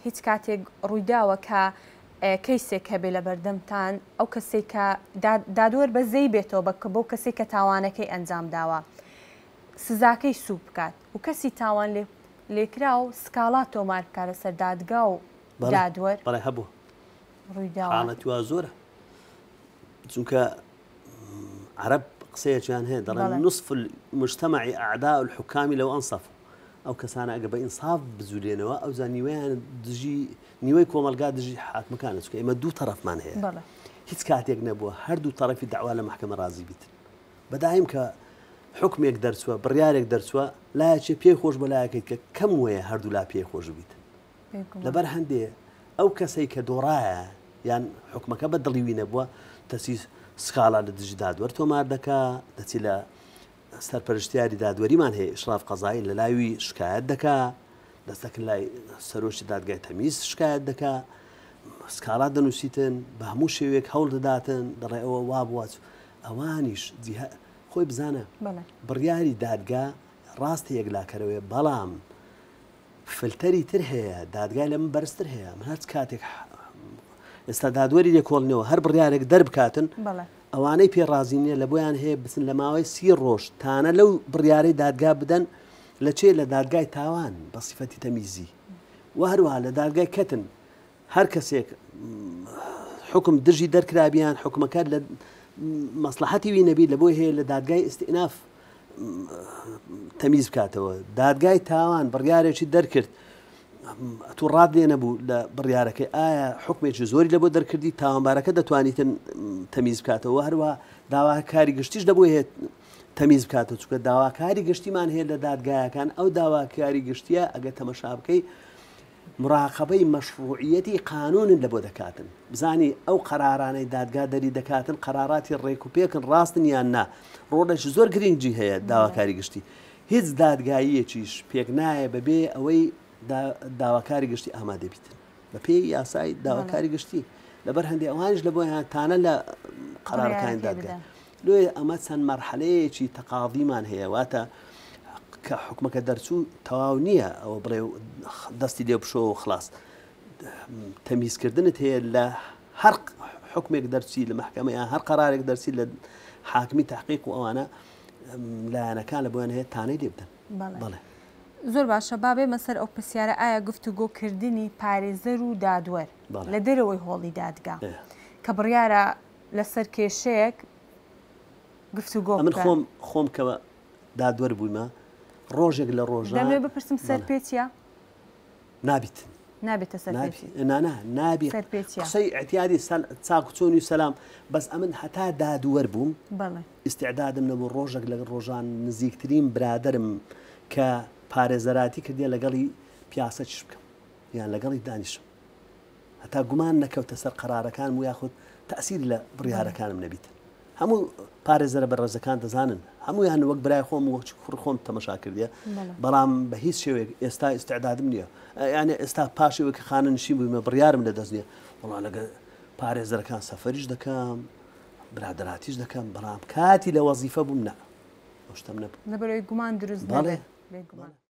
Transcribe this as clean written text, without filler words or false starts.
هیچ کاتێک ڕوویداوە کە کەیسێک هەبێ لە بەردەمتان ئەو کەسەی کە دادوەر بەزەی بێتەوە بە بەو کەسەی کە تاوانەکەی ئەنجام داوە سزاکەی سووک بکات و کەسی تاوان لێکراو سکاڵا تۆمار بکات لەسەر دادگا و دادوەر؟ بەڵێ هەبوو. ڕوویداوە. حاڵەتی وا زۆرە. چونکە عەرەب قسەیەکیان هەیە دەڵێن نصف المجتمع اعداء الحكام لو انصفوا ئەو کەسانە ئەگە بە ئینساف بجولێنەوە ئەوجا نیوەیان دژی نیوەی کۆمەلگا دژی حاکمەکانە چونکە ئێمە دوو تەرەفمان هەیە هیچ کاتێک نەبووە هەردوو تەرەفی داوا لە محکمە ڕازی بیت بەدایم کە حکمێک دەرچووە بڕیارێک دەرچووە لایەکێ پێی خۆش بە لایەکەی کە کەم وەیە هەردوو لا پێی خۆش بیت لەبەر هەندێ ئەو کەسەی کە دۆڕایە یان حکومەکە بە دڵی وی نەبووە دەچی سکاڵا لە دژی دادوەر تۆمار دەکا دەچی لە سەرپەرشتیاری دادوەریمان هەیە ئیشراف قەزایی لە لاوی شکایەت دەکا دەستەکە لای سەرۆکی دادگای تەمیز شکایەت دەکا سکاڵا دەنووسیتن بە هەموو شێوەیەک هەوڵ دەداتن دەڵێ ئەوە وا بووە ئەوانیش خۆی بزانە بڕیاری دادگا ڕاستە یەکلاکەرەوەیە بەڵام فلتەری تر هەیە دادگای لە من بەرزتر هەیە من هەرچ کاتێک ئێستا دادوەری لێکۆڵنەوە هەر بڕیارێک دەربکاتن ئەوانەی پێ ڕازی نییە لە بۆیان هەیە بچن لە ماوەی سی ڕۆژ تانە لەو بڕیارەی دادگا بدەن لە چێ لە دادگای تاوان بە سیفەتی تەمیزی و هەروەها لە دادگای کەتن هەر کەسێک حکم دژی دەرکرابیان حکومەکە لە مەسلحەتی وی نەبی لە بۆی هەیە لە دادگای ئیسیناف تەمیز بکاتەوە دادگای تاوان بڕیارێکی دەرکرد تو ڕات لێ نەبوو لە بڕیارەکەی ئایا حکمێکی زۆری لە بۆ دەرکردی تاوانبارەکە دەتوانیتن تەمیز بکاتەوە هەروە داواکاری گشتیش دەبوو هەیە تەمیز بکاتەوە چونکە داواکاری گشتیمان هەیە لە دادگایەکان ئەو داواکاری گشتیە ئەگەر تەمەشا بکەی مراقەبەی مەشڕوعیەتی قانونن لە بۆ دەکاتن بزانی ئەو قەرارانەی دادگا دەری دەکاتن قەراراتی ڕێک و پێکن ڕاستن یان نا ڕۆڵێکی زۆر گرنگی هەیە داواکاری گشتی هیچ دادگاییەکیش پێک نایە بەبێ ئەوەی داواکاری گشتی ئامادە بیتن بە پێی یاسای داواکاری گشتی لەبەر هەندێک ئەوانیش لە بۆیان تانە لە قەرارەکانی دادگا لۆیە ئەمە چەند مەرحەلەیەکی تەقاضیمان هەیە واتە کە حکومەکە دەرچوو تەواو نییە ئەوە بڵێ دەستی لێ بشۆ و خلاص تەمیزکردنت هەیە لە هەر حکمێک دەرچی لە محکمە یان هەر قەرارێک دەرچی لە حاکمی تحقیق و ئەوانە لایەنەکان لە بۆیان هەیە تانەی لێ بدەن بەڵێ. زۆر باشە با بێمە سەر ئەو پرسیارە ئایا گفتوگۆکردنی پارێزەر و دادوەر لە دەرەوەی هۆڵی دادگا کە بڕیارە لەسەر کێشەیەک گفتوگۆ بکەن. ئەمن خۆم خۆم کە دادوەر بوویمە ڕۆژێک لە ڕۆژان. دەمەوێت بپرسم سەرپێچیە؟ نابیت. نابێتە سەرپێچی. نا نا نابی سەرپێچیە. قسەی ئیعتیادی چاک و چۆنی و سەلام بەس ئەمن هەتا دادوەر بووم بەڵێ. ئیستعدادم نەبوو ڕۆژێک لە ڕۆژان نزیکترین برادەرم کە پارێزەراتی کردیە لەگەڵی پیاسەکیش بکەم یان لەگەڵی دانیشم. هەتا گومان نەکەوتە سەر قەرارەکانم و یاخود تەئسیر لە بڕیارەکانم نەبیتن. هەموو پارێزەرە بەڕێزەکان دەزانن هەموویان وەک برای خۆم وەک کوڕ خۆم تەمەشا کردیە بەڵام بە هیچ شێوەیەک ئێستا ئیستعدادم نییە یعنی ئێستا پاشەوەی کە خانە نشین بوویمە بڕیارم لە دەست نییە وەڵا لەگە پارێزەرەکان سەفەریش دەکەم برادەراتیش دەکەم بەڵام کاتی لە وەزیفە بووم نا ئەو شتەم نەبوو لەبەرەوەی گومان دروست بەڵێ بێگومان.